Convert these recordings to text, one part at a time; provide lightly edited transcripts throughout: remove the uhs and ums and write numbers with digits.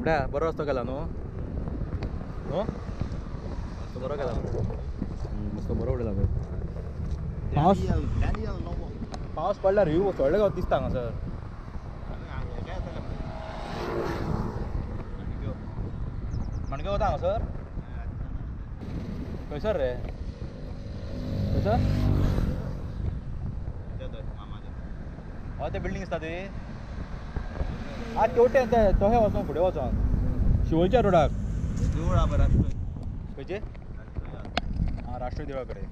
म्हळ्यार बरो रस्तो केला न्हू न्हू मस्त बरो केला मस्त बरो उडयला पळय. पावस पावस पडल्यार व्यू व्हडले गांव दिसता हांगासर. माणक्यो वता हांगासर खंयसर रे खंयसर? हय ते बिल्डींग दिसता ती आ तेवटेन ते तशें वचोन फुडें वचोन शिवोलच्या रोडाक. खंयचे? आं राष्ट्रीय देवळा कडेन.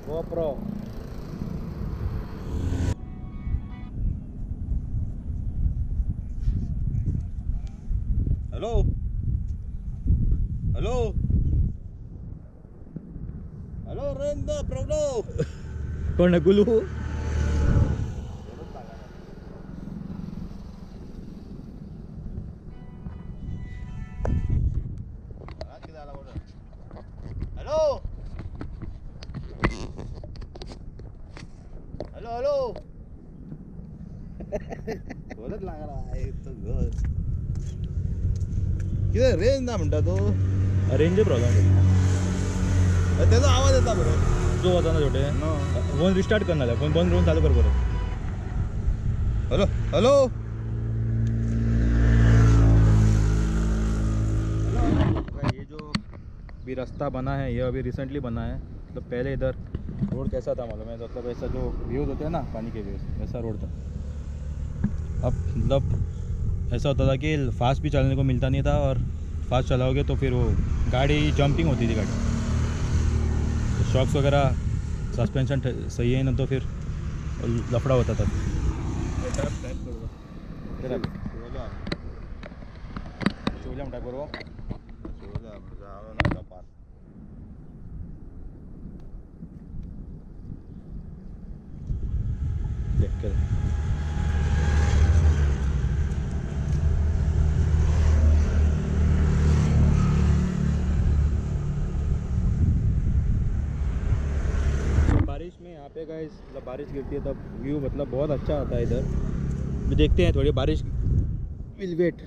GoPro. Hello hello hello रेंद Pranav कोण गुलू? हॅलो हॅलो हॅलो बोलत लागला घर कितें रेंज ना म्हणटा तूं? रेंज प्रॉब्लेम तेजो आवाज येता बरो. जो वचना छोटे फोन रिस्टार्ट करना जाल्यार फोन बंद करून चालू कर बरो. हॅलो हॅलो ये जो भी रास्ता बना है ये अभी रिसेंटली बना है. मतलब पहले इधर रोड कैसा था मालूम है? मतलब ऐसा जो व्यूज़ होते हैं ना पानी के व्यूज़, वैसा रोड था. अब मतलब ऐसा होता था कि फास्ट भी चलने को मिलता नहीं था और फास्ट चलाओगे तो फिर वो गाड़ी जंपिंग होती थी गाड़ी. तो शॉक्स वगैरह सस्पेंशन सही है ना तो फिर लफड़ा होता था. शिवल्या म्हणटा बरोबर. बारिश में यहाँ पे गाइस मतलब बारिश गिरती है तब व्यू मतलब बहुत अच्छा आता है इधर. भी देखते हैं थोड़ी बारिश will wait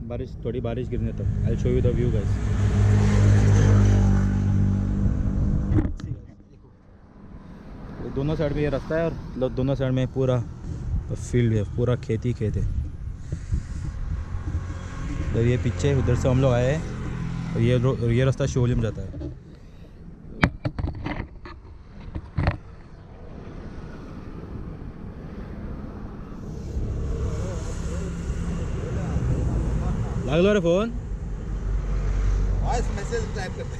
बारिश थोड़ी बारिश गिरने तक. I show you the view guys. दोनों साइड में ये रास्ता है और मतलब दोनों साइड में पूरा फील्ड है, पूरा खेती खेत है. इधर ये पीछे उधर से हम लोग आए हैं और ये रास्ता शिवोली में जाता है. लागलो रे फोन? वॉइस मेसेज टाइप करते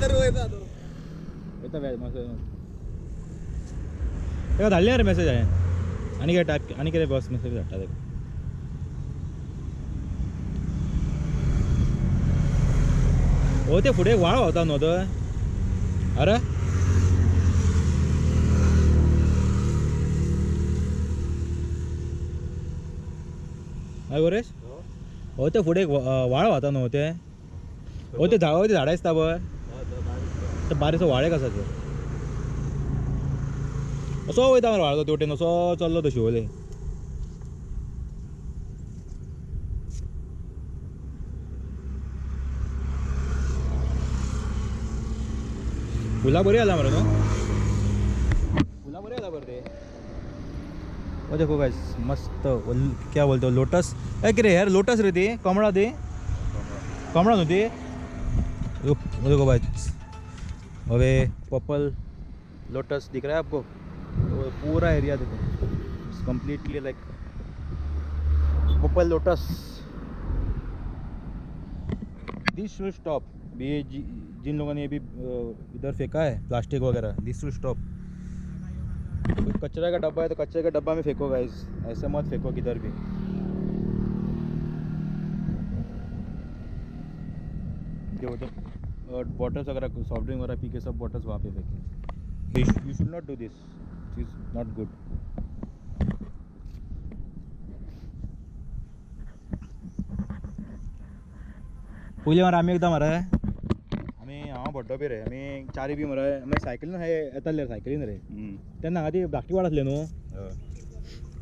तर वयता तो येता वेळ मस्त तेका धाडले रे मेसेज हांवें आनी कितें टायप आनी कितें बस मेसेज धाडटा तेका. हो ते फुडें व्हाळ व्हांवता न्हू थंय? अरे हय गोरेश, हो ते फुडें व्हाळ व्हांवता न्हू ते? हो ते झाड झाडां दिसता पळय ते बारीकसो व्हाळ एक आसा ते असो वयता मरे व्हाळ तो तेवटेन असो चल्लो तो शिवोले. फुलां बरी आला मरे न्हू? फुलां बरी आला बरें ते. वो देखो गाइस मस्त क्या बोलते हो लोटस ए कितें यार लोटस रे ती कमळा ती कमळा न्हू ती. देखो भाई अवे पर्पल लोटस दिख रहा है आपको? तो पूरा एरिया देखो completely like purple lotus. This should stop. ये जिन लोगों ने ये भी इधर फेंका है प्लास्टिक वगैरह, this should stop. कचरा का डब्बा है तो कचरे का डब्बा में फेंको गाइस, ऐसे मत फेंको किधर भी. जो तो बॉटल्स वगैरह सॉफ्ट ड्रिंक वगैरह पी के सब बॉटल्स वहाँ पे फेंके. You should not do this, it is not good. पयलीं मरे आमी एकदां मरे आमी हांव पडटो बी रे आमी चारी बी मरे मागीर सायकलीन हे येताले सायकलीन रे तेन्ना हांगा ती धाकटी वाड आसली न्हू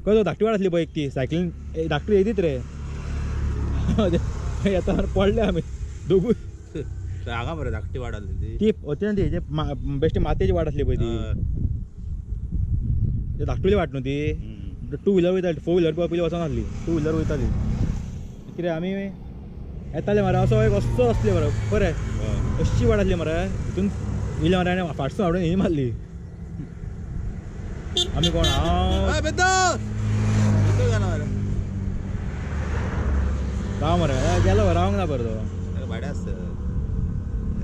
कसो धाकटी वाड आसली पळय एक ती सायकलीन धाकटी येयतीत रे येता पडले आमी दोगूय. हांगा मरे धाकटी वाड आसली ती ती होती ना ती हेजे बेश्टी मातयेची वाट आसली पळय ती ती धाकटुली वाट न्हू ती. टू व्हिलर वयताली, फोर व्हिलर पयलीं वचना आसली, टू व्हिलर वयताली. कितें आमी येताले मरे असो एक असो आसली मरे बरें अशी वाट आसली मरे हितून येयले मरे आनी फाटसून हाडून ही मारली आमी. कोण हांव राव मरे गेलो रावंक ना बरो तो भाड्या आसता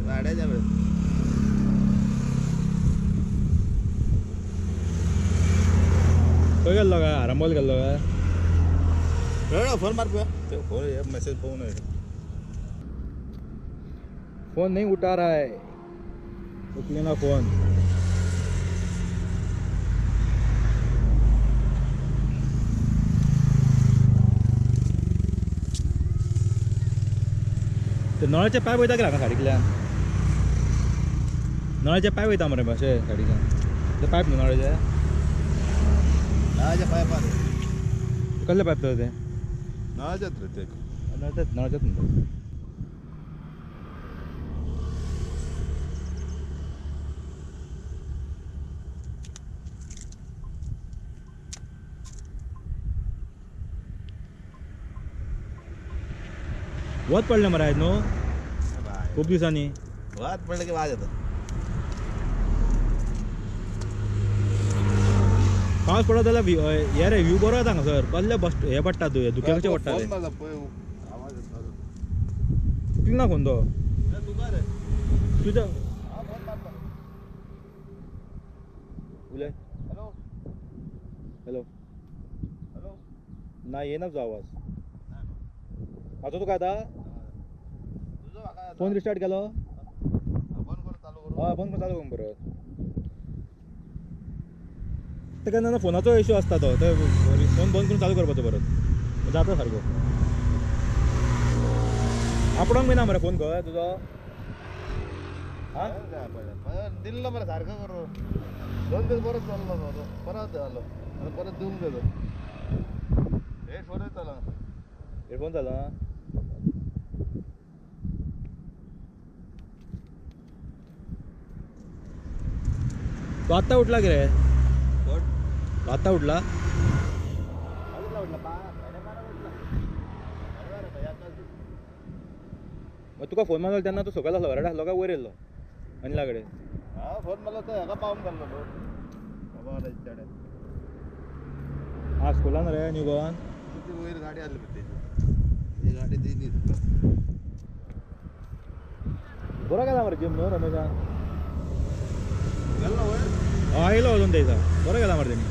भाड्याच्या मरे. खंय गेल्लो काय आरंबोल गेल्लो काय? फोन मार पळोवया फोन मेसेज पळोवन फोन नहीं उठा रहा है, उचले ना फोन. ते नळाचे पायप वयता कितें हांगा साडींतल्यान? नळाचे पायप वयता मरे अशे साडीच्यान ते पायप न्हू नळाचे? नळाचे पायप कसले पायप तर ते? नळाचेच रे ते. नळाचेच नळाचेच म्हणटा. वत पडलें मरे आयज न्हू खूब दिसांनी. वाद पडलं की वाज येता. पावस पडत जाल्यार हे रे व्यू बरो येता हांगासर. कसले बस हे पडटा तूं धुके कशे पडटा ते. उखली ना फोन तो तुज्या उलय. हॅलो हॅलो हॅलो ना येना तुजो आवाज. म्हाजो तुका येता? फोन रिस्टार्ट केलो? बंद करून चालू करू. हय बंद करून चालू करून परत. ते केन्ना फोनाचो इशू आसता तो फोन बंद करून चालू करपाचो परत जाता सारको. आपणोंक बी ना मरे फोन खंय तुजो? आं दिल्लो मरे सारको करून 2 दीस बरो चल्लो तो परत जालो आतां परत दिवंक जाय. हेडफोनूय चलना. हेडफोन चलना? तू आत्तां उठला कितें? तू आत्तां उठला? मग तुका फोन मारलो तेन्ना तूं सकयल आसलो, घरा आसलो काय वयर येयल्लो अनिला कडेन? हांव फोन मारलो तो हेका पावोवंक गेल्लो न्हू बाबा. आं स्कुलान रे न्यू गोवान? ती वयर गाडी आसली पळय तेजी, ती गाडी दिली तुका. बरो केला मरे जिम न्हू रमेशान? गेल्लो वयर? हय येयलो वचून तें दिसा. बरो केला मरे तेणी.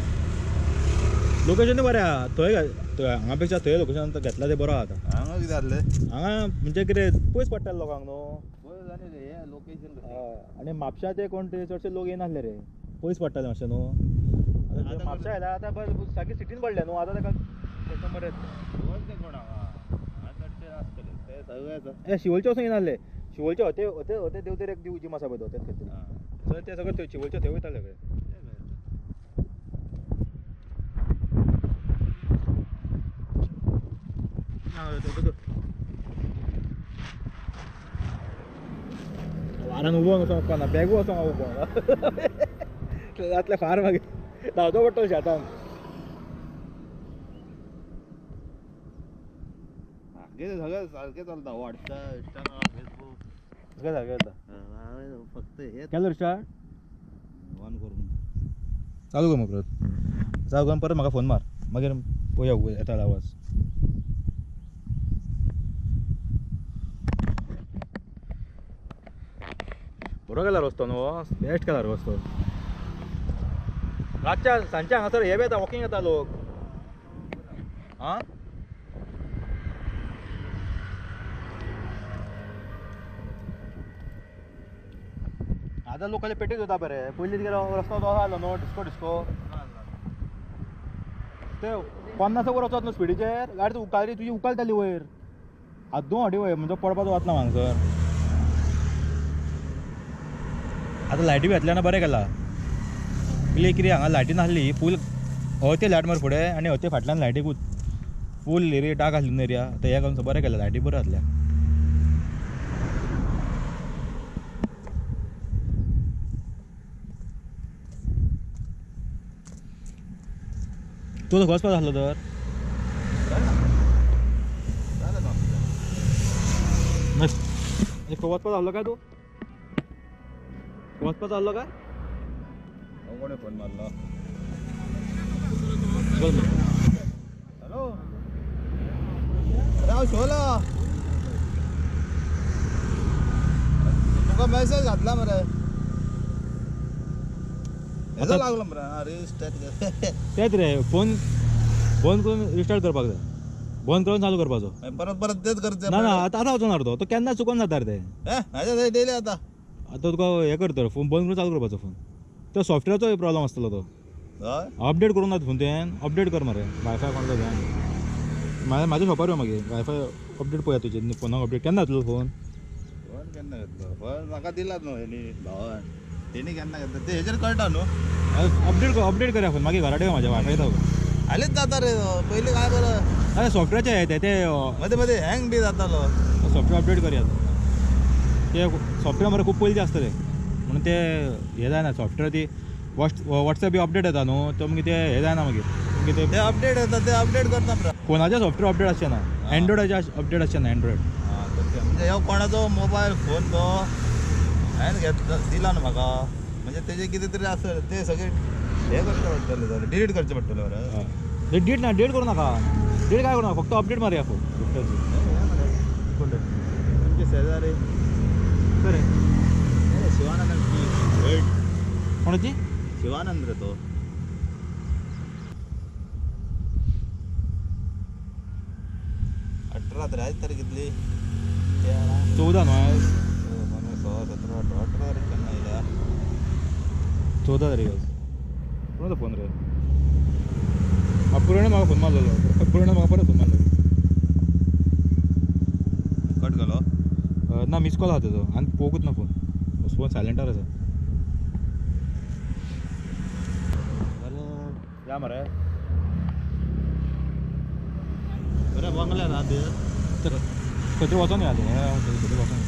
लोकेशन बरें आहा थंय, हांगा पेक्षा थंय लोकेशन घेतला तें बरो आहा आतां. हांगा कितें जाल्लें? हांगा म्हणजे कितें पयस पडटालें लोकांक न्हू. पयस आनी हें लोकेशन. हय आनी म्हापशा ते कोण ते चडशे लोक येयनासले रे, पयस पडटाले मातशें न्हू. आतां म्हापशा येयल्या आतां बरें सारकें सिटीन पडलें न्हू आतां ताका कस्टमर येता. कोण ते कोण हांगा हांगा चडशे नासतले ते सगळे येता. ए शिवोलचे वचून येयनासले. शिवोलचे हते हते हते देवतेर एक जिम आसा पळय तो खंय तरी सो ते सगळे थंय शिवोलचे थंय वयताले सगळे. वारान उबो वचोंक ना बॅगू वचोंक उबो जातलें फार मागीर धांवचो पडटलो शेतान. सगळें सारकें चलता व्हॉट्सएप इंस्टाग्राम फेसबूक सगळें सारकें चलता. फक्त हे केलो रिस्टार्ट? ऑन करून चालू कर मग परत. चालू करून परत म्हाका फोन मार मागीर पळोवया येता आवाज. बरो केला रस्तो न्हू, बेस्ट केला रस्तो. रातच्या सांजच्या हांगासर हे बी येता, वॉकिंग येता लोक. आं आतां लोक पेटीक वता बरे. पयलीं कितें रस्तो तो आसलो न्हू डिस्को डिस्को ते 50 वयर वचत न्हू स्पिडीचेर गाडी उकाली तुजी उकालताली वयर हात दोन फाटी वयर म्हणजे पडपाचो वतना हांगसर. आतां लायटी बी घातल्या ना बरें केलां. पयलीं कितें हांगा लायटी नासली, फूल हय लायट मरे फुडें आनी हय फाटल्यान लायटी फूल एरिया डार्क आसली न्हू एरिया. आतां हें करून बरें केलां, लायटी बऱ्यो घातल्या. तूं खंय वचपाचो आसलो तर? खंय वचपाचो आसलो काय तूं? वचपाचो आसलो काय? कोणे फोन मारलो? बोल. हॅलो, अरे हांव शोला, तुका मॅसेज घातला मरे, हेजो लागलो मरे. हा रिस्टार्ट. तेच रे, फोन बंद करून रिस्टार्ट करपाक जाय, बंद करून चालू करपाचो. परत परत तेच करचे. ना ना, आतां आतां वचोना रे तो, तो केन्ना चुकोन जाता रे ते. म्हाज्या डेली आतां. आतां तुका हें करता, फोन बंद करून चालू करपाचो फोन. तो सॉफ्टवेअराचो प्रॉब्लम आसतलो तो. हय. अपडेट करूंक ना फोन तुवें? अपडेट कर मरे. वायफाय कोणलो तुवें? म्हाज्या शॉपार यो मागीर, वायफाय अपडेट पळया तुजे फोनाक. अपडेट केन्ना जातलो फोन? फोन केन्ना घेतलो? फोन म्हाका दिला न्हू हेणी भावान, तेणी केन्ना घेतलो ते हेजेर कळटा न्हू. अपडेट अपडेट करया फोन, मागीर घरा यो म्हाज्या, वायफाय येता. हालींच जाता रे तो, पयलीं काय बरं. अरे सॉफ्टवेअरचें हे ते मध्ये मध्ये हँग बी जातालो. सॉफ्टवेअर अपडेट करया. ते सॉफ्टवेअर मरे खूब पयलीं आसतले म्हणून ते हे जायना सॉफ्टवेअर. ती वॉट्सएप बी अपडेट येता न्हू, तो मागीर ते हे जायना मागीर मागीर ते ते अपडेट येता, ते अपडेट करता मरे. फोनाचे सॉफ्टवेअर अपडेट आसचे ना, एन्ड्रॉयडाचे अपडेट आसचे ना एन्ड्रॉयड. म्हणजे ह्यो कोणाचो मोबायल फोन तो हांवें घेतला दिला न्हू म्हाका, म्हणजे तेजे कितें तरी आसत ते सगळे हे करचे पडटले, जाल्यार डिलीट करचे पडटले मरे. डिलीट ना, डिलीट करूं नाका, डिलीट काय करूं नाका, फक्त अपडेट मारया फोन सॉफ्टवेअरचे. कोण तुमचे शेजारी? खरें. शिवानंद की. कोणाची? शिवानंद रे तो. 18 तारीख, आज तारीख कितली? 14 न्हू आयज? 16, 17, 18, 18 तारीख केन्ना येयल्या? 14 तारीख आज. कोणाचो फोन रे? पुरण म्हाका फोन मारलेलो, पुरण म्हाका परत फोन मारलेलो. कट केलो? ना, मिस कॉल आहा तेजो आनी पळोवंकूच ना फोन, फोन सायलेंटार आसा. बरें या मरे. बरें बंगल्यार आहा ते. तर खंय तरी वचोन या, खंय तरी वचोन.